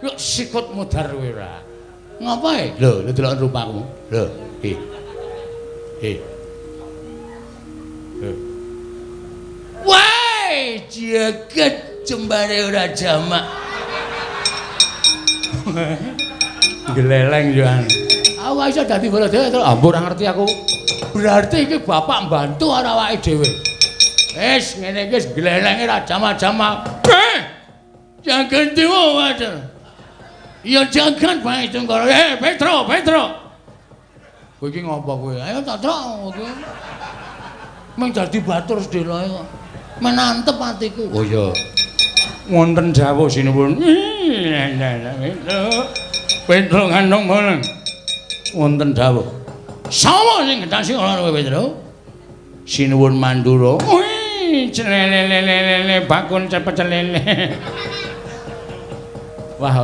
Lho sikut mudhar kowe ora. Ngapa e? Lho, lho delok rupamu. Lho, hi. Hi. Lho. Wah, jagat jembare ora jamak. Gleleng yo. Aku iso dadi Baladewa to. Ampun ora ngerti aku. Berarti iki bapak mbantu ora awake dhewe. Wis ngene iki wis glelenge ra jamak-jamak. Eh! Jagan dewa wajar. Ya jagan bae Tungkara. Eh, Petro, Petro. Kowe iki ngopo kowe? Ayo tak trok kowe. Meng dadi batur sedheloe kok. Menantep atiku. Oh iya. Wonten dawuh sinuwun. Petro ngandung boleng. Wonten dawuh. Sapa sing gendhasi ora kowe Petro? Sinuwun Mandura. Wih, celelelelele bakun cepet celele. Wah.